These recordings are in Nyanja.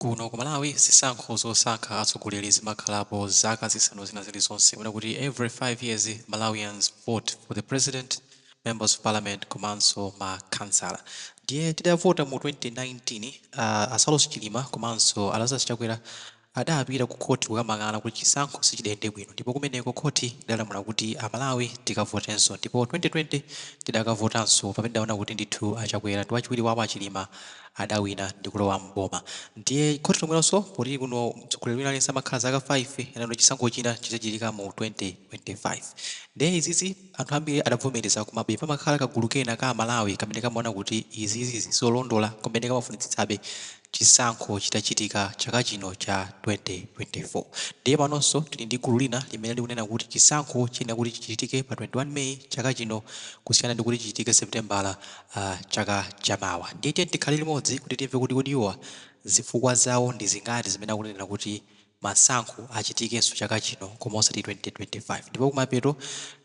Kuno ku Malawi, zisankho zosankha atsogoleri zimakhalapo zaka 5 zina zilizonse, kunena kuti every 5 years Malawians vote for the president, members of parliament komanso ma khansala. Ndiye tidavota mu 2019, a Saulos Chilima komanso a Lazarus Chakwera adapita ku khoti kukamang'ala kuti chisankho sichidayende bwino, ndipo kumeneko khoti lidalamula kuti a Malawi tikavotenso. Ndipo 2020 tidakavotanso, pamene tidaona kuti ndithu a Chakwera ndi wachiwiri wawo a Chilima adawina ndi kulowa m'boma. Ndiye khoti lomwelonso, poti kuno mtsogoleri wina aliyense amakhala zaka 5, lanena chisankho china chidzachitika mu 2025. Ndiye izizi anthu ambiri adavomereza, komabe pamakhala kagulu kena ka Amalawi kamene kamaona kuti izizi sizolondola, kamene kamafunitsitsabe chisankho chitachitika chaka chino cha 2024. Ndiye panonso tili ndi gulu lina limene likunena kuti chisankho chiyenera kuti chichitike pa 21 May chaka chino, kusiyana ndi kuti chichitike Seputembala chaka chamawa. Ndiye tiyeni tikhale limodzi kuti timve kuti kodi iwowa zifukwa zawo ndi zingati zimene akunenera kuti masankho achitikenso chaka chino koma osati 2025. Ndipo kumapeto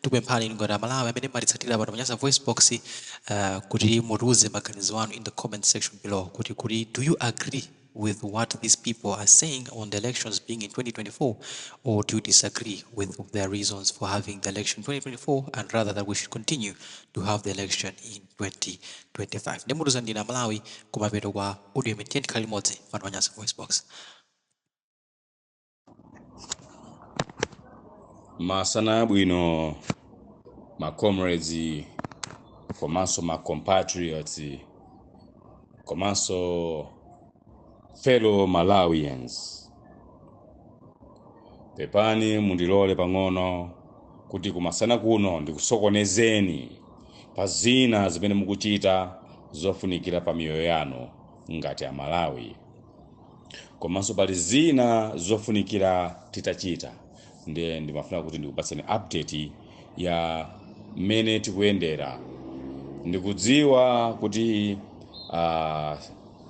tikupemphani inu ngati Amalawi amene mumatitsatira pano pa Nyasa Voice Box kuti mutiuze maganizo anu in the comment section below kuti do you agree with what these people are saying on the elections being in 2024, or do you disagree with their reasons for having the election 2024 and rather that we should continue to have the election in 2025? Ndiye mutiuza ndinu Amalawi kumapeto kwa audio imene. Tiyeni tikhale limodzi pano pa Nyasa Voice Box. Masana abwino, ma comrades komanso ma compatriots komanso fellow Malawians. Pepani, mundilole pang'ono kuti kumasana kuno ndikusokonezeni pa zina zimene mukuchita zofunikira pa miyoyo yanu ngati Amalawi, komanso pali zina zofunikira titachita. Ndiye ndimafuna kuti ndikupatseni update ya mmene tikuyendera. Ndikudziwa kuti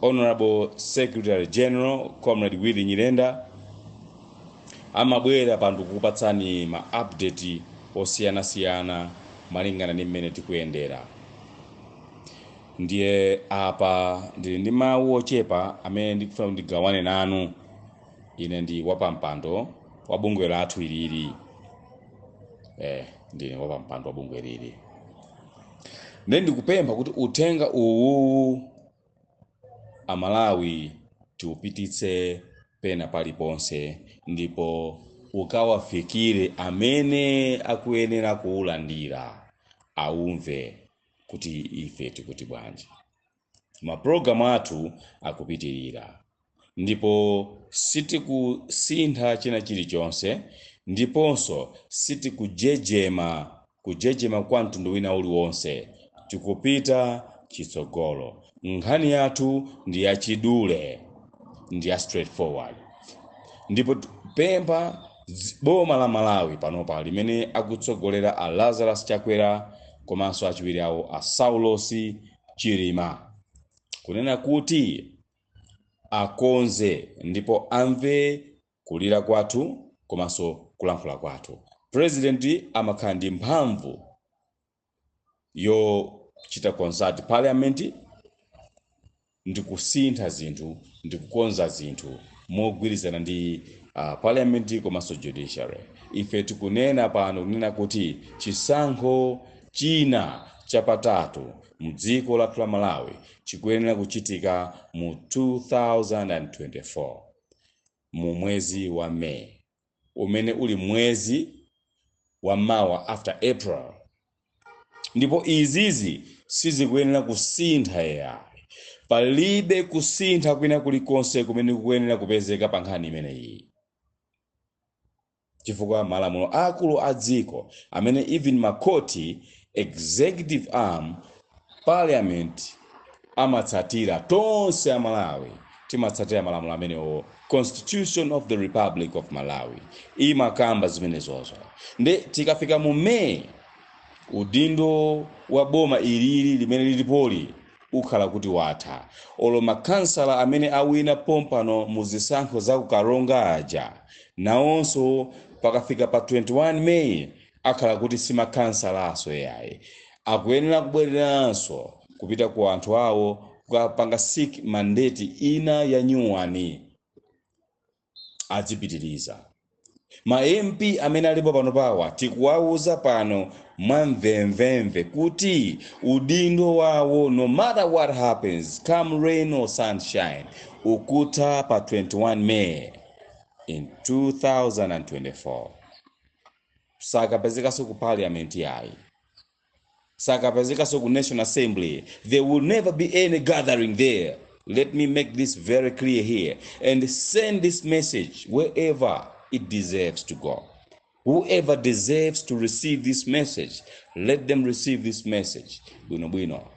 Honorable Secretary General Comrade Willie Nyirenda amabwera pano kukupatsani ma update osiyanasiyana malingana ndi mmene tikuyendera. Ndiye apa ndili ndi mawu ochepa amene ndikufuna kuti ndigawane nanu. Ine ndi wapampando wa bungwe lathu ilili, ndine wapampando wa bungwe lili. Ndiye ndikupempha kuti uthenga uwu Amalawi tiupititse pena paliponse, ndipo ukawafikire amene akuyenera kuulandira, aumve kuti ife tikuti bwanji. Mapulogalamu athu akupitirira ndipo sitikusintha china chilichonse, ndiponso sitikujejema kujejema kwa mtundu wina uliwonse. Tikupita chitsogolo. Nkhani yathu ndi yachidule, ndi ya straightforward. Ndipo pempha boma la Malawi panopa limene akutsogolera a Lazarus Chakwera komanso achiwiri awo a Saulos Chilima, kunena kuti akonze ndipo amve kulira kwathu komanso kulankhula kwathu. President amakhala ndi mphamvu yochita consult parliament ndi kusintha zinthu ndi kukonza zinthu mogwirizana ndi parliament komanso judiciary. Ife tikunena pano kunena kuti chisankho china chapatatu mdziko lathu la Malawi chikuyenera kuchitika mu 2024 mu mwezi wa May, umene uli mwezi wa mawa, after April. Ndipo izizi sizikuyenera kusintha yayi. Palibe kusintha kwina kulikonse kumene kukuyenera kupezeka pa nkhani imeneyi, chifukwa malamulo akulu a dziko amene even makhoti, executive arm, parliament amatsatira, tonse Amalawi timatsatira malamulo amenewo. Constitution of the Republic of Malawi imakamba zimenezozo. Ndi tikafika mu May, udindo wa boma ilili limene lilipoli ukhala kuti watha. Olo makhansala amene awina pompano mu zisankho za kukaronga aja, nawonso pakafika pa 21 May akhala kuti si makhansalaso yayi, akuyenera kubwereranso kupita ku anthu awo kukapanga seek mandate ina ya nyuwani. Adzipitiriza. Ma MP amene alipo pano pawa, tikuwauza pano mwamvemvemve kuti udindo wawo, no matter what happens, come rain or sunshine, ukutha pa 21 May in 2024. Sakapezekanso ku Parliament yayi, sakapezekanso ku National Assembly. There will never be any gathering there. Let me make this very clear here and send this message wherever it deserves to go. Whoever deserves to receive this message, let them receive this message bwinobwino.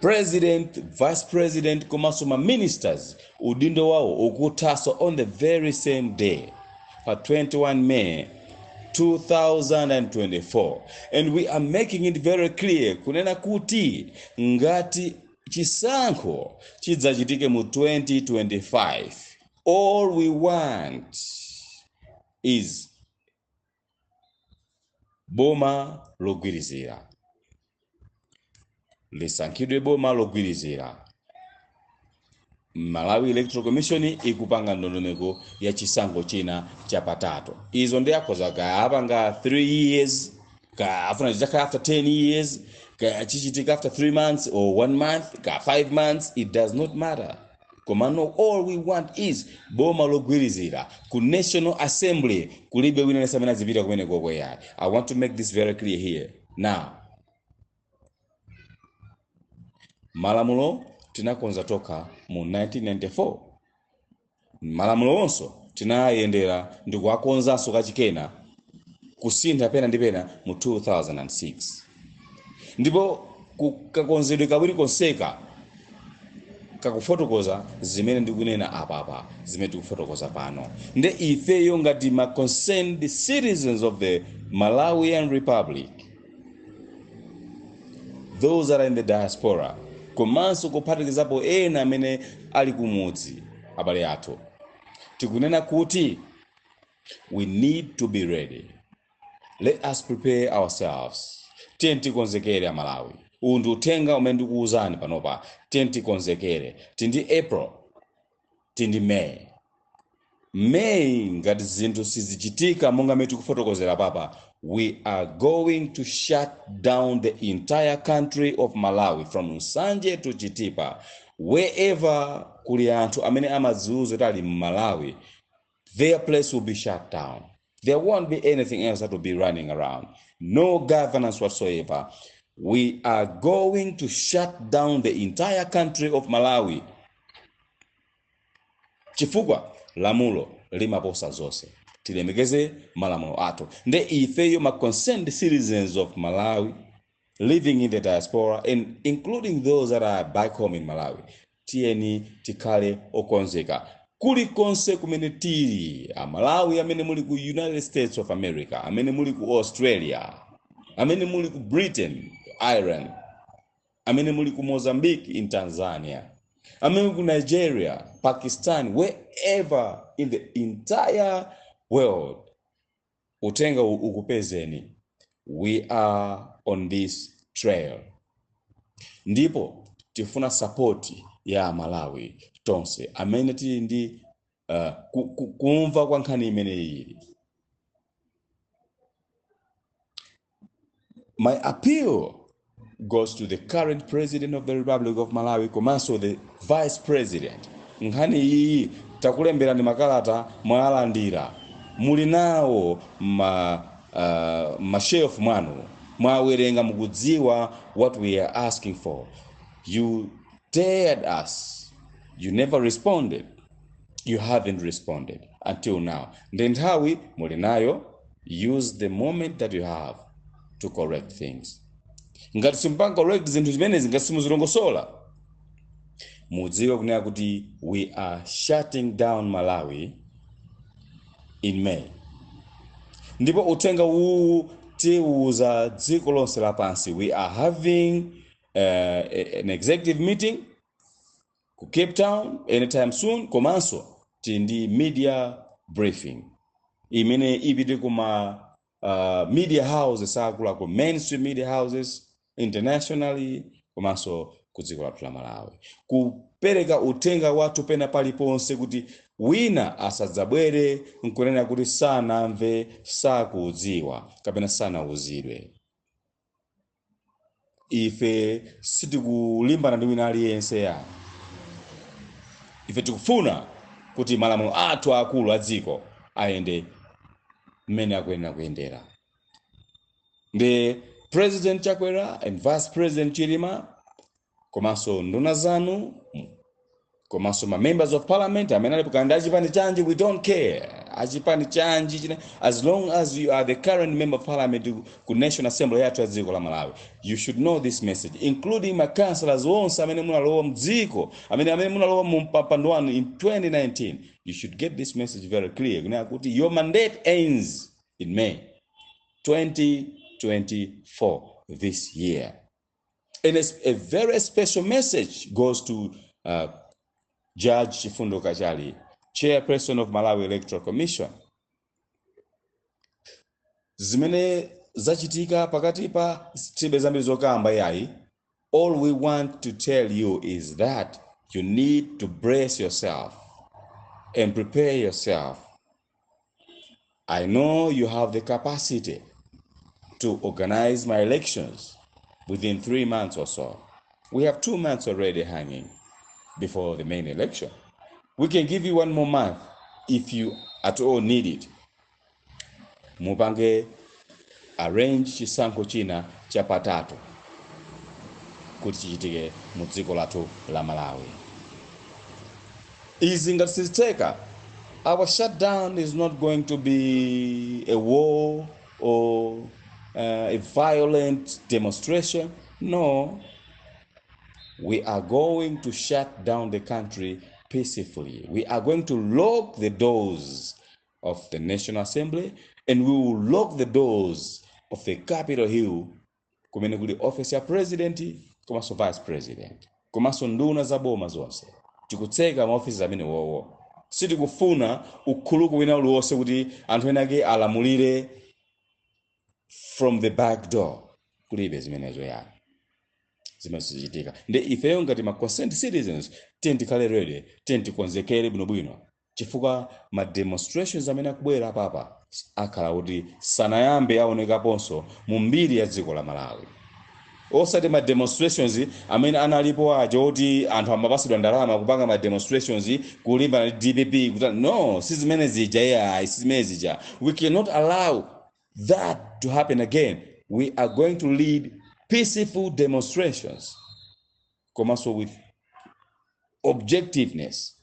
President, Vice President komanso ma ministers, udindo wawo ukuthaso on the very same day, pa 21 May 2024. And we are making it very clear kunena kuti ngati chisankho chidzachitike mu 2025, all we want is boma logwirizira lisankhidwe, boma logwirizira. Malawi Electoral Commission ikupanga ndondomeko ya chisankho china chapatatu. Izo ndi akhoza kaya apanga 3 years, kaya afuna chichakhala after 10 years, kaya chichitika after 3 months or 1 month, kaya 5 months, it does not matter. Komano all we want is boma logwirizira. Ku National Assembly kulibe wina aliyense amene azipita kumene koko yayi. I want to make this very clear here now. Malamulo tinakonza tokha mu 1994. Malamulo onso tinayendera ndi kuwakonzanso kachikena, kusintha pena ndi pena mu 2006. Ndipo kakonzedwe kawiri konseka kakufotokoza zimene ndikunena apapa, zimene tikufotokoza pano. Nde ifeyo ngati ma concerned citizens of the Malawian Republic, those that are in the diaspora, komanso kuphatikizapo ena amene ali kumudzi, abale athu, tikunena kuti we need to be ready. Let us prepare ourselves. Tiye tikonzekere, Amalawi. Uwu ndi uthenga umene ndikuwuzani panopa. Tiye tikonzekere. Tindi April, tindi May. May ngati zinthu sizichitika monga mmene tikufotokozera papa, we are going to shut down the entire country of Malawi from Nsanje to Chitipa. Wherever kuli anthu amene amadziuza kuti ali mMalawi, their place will be shut down. There won't be anything else that will be running around. No governance whatsoever. We are going to shut down the entire country of Malawi, chifukwa lamulo limaposa zonse. Tilemekeze malamulo athu. Nde ifeyo ma concerned citizens of Malawi living in the diaspora and including those that are back home in Malawi, tiyeni tikhale okonzeka kulikonse kumene tili. Amalawi amene muli ku United States of America, amene muli ku Australia, amene muli ku Britain, Ireland, amene muli ku Mozambique, in Tanzania, amene muli ku Nigeria, Pakistan, wherever in the entire world, uthenga ukupezeni. We are on this trail, ndipo tifuna support ya Malawi tonse amene tili ndi kumva kwa nkhani imene ili. My appeal goes to the current President of the Republic of Malawi komanso the Vice President. Nkhani iyi takulemberani makalata, mwalandira, muli nawo ma shelf mwanu, mwawerenga, mukudziwa what we are asking for. You dared us, you never responded, you haven't responded until now. Ndi nthawi muli nayo. Use the moment that you have to correct things. Ngati simpanga correct zinthu zimenezi, ngati simuzilongosola, mudziwe kunena kuti we are shutting down Malawi in May. Ndipo uthenga uwu tiwuza dziko lonse lapansi. We are having an executive meeting ku Cape Town anytime soon, komanso tili ndi media briefing imene ipite kuma media houses akuluakulu, mainstream media houses internationally, komanso ku dziko lathu la Malawi ku Tikupereka uthenga wathu pena paliponse kuti wina asadzabwere nkunena kuti sanamve, sakudziwa kapena sanauzidwe. Ife sitikulimbana ndi wina aliyense ya. Ife tikufuna kuti malamulo athu akulu a dziko ayende mmene akuyenera kuyendera. Ndi President Chakwera and Vice President Chilima, komanso nduna zanu, komanso ma Members of Parliament amene alipo, kandi achipani chanji, we don't care achipani chanji chine, as long as you are the current Member of Parliament ku National Assembly yathu ya dziko la Malawi, you should know this message, including ma councillors onse amene munalowa mdziko, amene munalowa mu mpando wanu in 2019. You should get this message very clear kunena kuti your mandate ends in May 2024, this year. And a very special message goes to Judge Chifundo Kachali, chairperson of Malawi Electoral Commission. Zimene zachitika pakati pa tibe zambiri zokamba yayi. All we want to tell you is that you need to brace yourself and prepare yourself. I know you have the capacity to organize my elections within 3 months or so. We have 2 months already hanging before the main election. We can give you one more month if you at all need it. Mupange arrange chisankho china chapatatu kuti chichitike mu dziko lathu la Malawi. Izi ngati sizitheka, our shutdown is not going to be a war or a violent demonstration. No, we are going to shut down the country peacefully. We are going to lock the doors of the National Assembly and we will lock the doors of the Capitol Hill, kumene kuli office ya President komanso Vice President komanso nduna za boma zonse. Tikutseka maofisi amene wowo. Sitikufuna ukhuluku wina uliwonse kuti anthu ena ake alamulire from the back door. Kulibe zimenezo yani, zimene zichitika. Ndi ifeyo ngati ma concerned citizens, tiye tikhale ready, tiye tikonzekere bwinobwino, chifukwa ma demonstrations amene akubwera apapa akhala kuti sanayambe aonekaponso mu mbiri ya dziko la Malawi. Osati ma demonstrations amene analipo aja oti anthu amapasidwa ndalama kupanga ma demonstrations kulimbana ndi DPP kuti, no, si zimene zija yayi, si zimene zija. We cannot allow that to happen again. We are going to lead peaceful demonstrations komanso with objectiveness.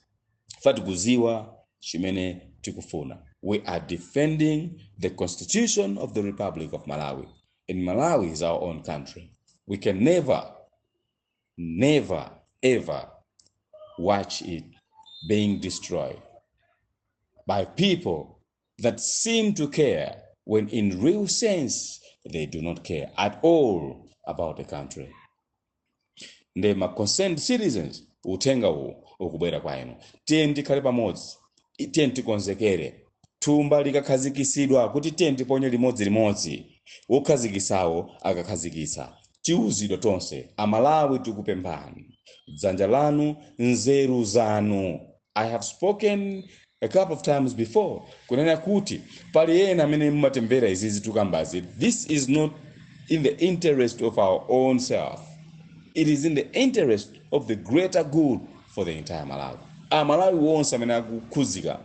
Tikuziwa chimene tikufuna. We are defending the Constitution of the Republic of Malawi, and Malawi is our own country. We can never, never, ever watch it being destroyed by people that seem to care when in real sense they do not care at all about the country. Nde ma concerned citizens, uthenga uwu ukubwera kwa inu. Tiye tikhale pamodzi, tiye tikonzekere. Thumba likakhazikisidwa kuti tiye tiponye limodzilimodzi, wokhazikisawo akakhazikitsa, tiuzidwa tonse. Amalawi, tikupemphani dzanja lanu, nzeru zanu. I have spoken a couple of times before kunena kuti pali ena amene mumatemvera izizi tukambazi. This is not in the interest of our own self. It is in the interest of the greater good for the entire Malawi. Amalawi wonse amene akukhuzika,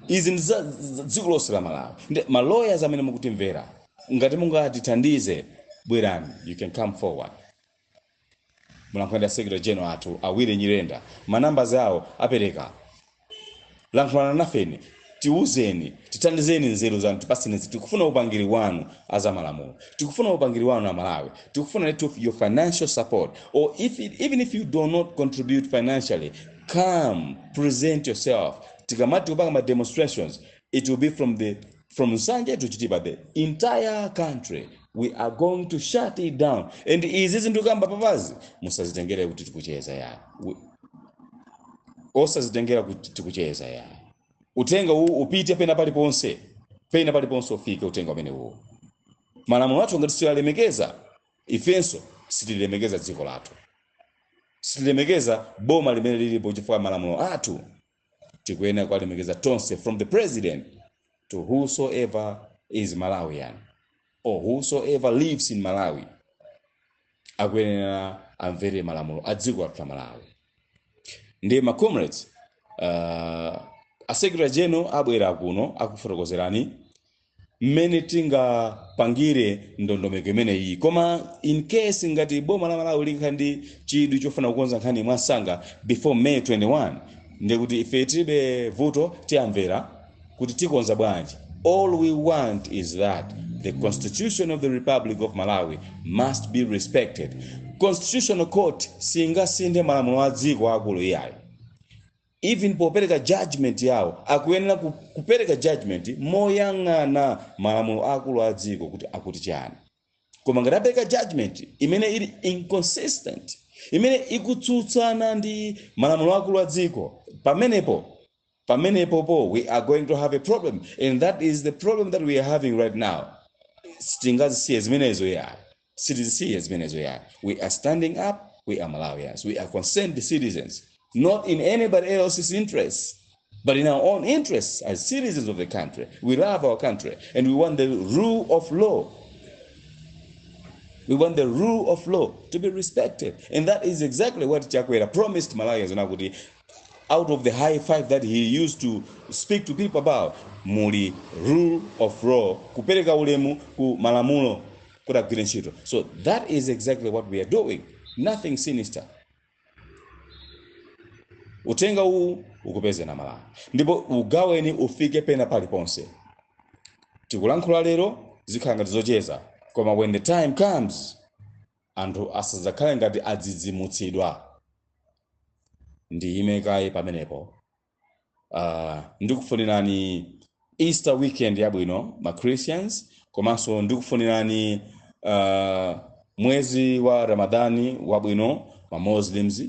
izi ndi za dziko lonse la Malawi. Ndi ma lawyers amene mukutimvera, ngati mungatithandize, bwerani, you can come forward. Mulankhulira Secretary General athu Awire Nyirenda, manamba awo apereka. Lankhulana nafeni, tiuzeni, tithandizeni, nzeru zanu tipaseni. Tikufuna upangiri wanu azamalamulo, tikufuna upangiri wanu Amalawi, tikufuna ndithu your financial support, or if it, even if you do not contribute financially, come present yourself. Tikamati kupanga ma demonstrations, it will be from Nsanje to Chitipa, the entire country. We are going to shut it down. And izi zinthu kamba papazi, musazitengere kuti tikucheza ya. Osazitengera kuti tikucheza ya. Uthenga uwu upite pena paliponse, pena paliponse ufike uthenga umene uwu. Malamulo athu ngati siwalemekeza, ifenso sitilemekeza dziko lathu. Sitilemekeza boma limene lilipo, chifukwa malamulo athu tikuyenera kuwalemekeza tonse, from the president to whosoever is Malawian or whosoever lives in Malawi, akuyenera amvere malamulo a dziko lathu la Malawi. Ndiye ma comrades, a secretary general abwera kuno akufotokozerani mmene tingapangire ndondomeko imeneyi. Koma in case ngati boma la Malawi likhala ndi chidwi chofuna kukonza nkhani mwansanga before May 21, ndikuti ife tilibe vuto, tiyamvera kuti tikonza bwanji. All we want is that the Constitution of the Republic of Malawi must be respected. Constitutional Court singasinthe malamulo a dziko akulu iyayo. Even popereka judgment yawo, akuyenera kupereka judgment moyang'ana malamulo akulu a dziko kuti akuti chani. Koma ngati apereka judgment imene ili inconsistent, imene ikutsutsana ndi malamulo akulu a dziko, pamenepopo we are going to have a problem, and that is the problem that we are having right now. Sitingazisiye zimenezo yayi, sitizisiye zimenezo yayi. We are standing up. We are Malawians. We are concerned citizens, not in anybody else's interests but in our own interests as citizens of the country. We love our country and we want the rule of law. We want the rule of law to be respected. And that is exactly what Chakwera promised Malawians kuti out of the high five that he used to speak to people about, muli rule of law, kupereka ulemu ku malamulo kuti agwire ntchito. So that is exactly what we are doing. Nothing sinister. Uthenga uwu ukupeze na Malawi ndipo ugaweni ufike pena paliponse. Tikulankhula lero zikhala ngati zocheza, koma when the time comes, anthu asadzakhale ngati adzidzimutsidwa. Ndiyime kaye pamenepo. Ndikufunirani Easter weekend yabwino, ma Christians, komanso ndikufunirani mwezi wa Ramadhani wabwino, ma Muslims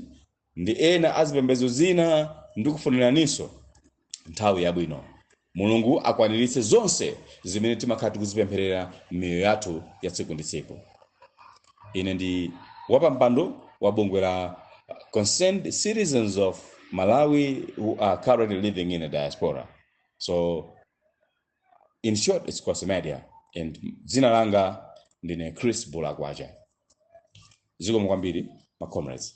ndi ena azipembedzo zina. Ndikufuniraninso nthawi yabwino. Mulungu akwaniritse zonse zimene timakhala tikuzipempherera m'miyoyo yathu ya tsiku ndi tsiku. Ine ndi wapampando wa bungwe la Concerned Citizens of Malawi who are currently living in a diaspora. So in short, it's Kwasimedia, and dzina langa ndine Chris Bulakwacha. Zikomo kwambiri, ma comrades.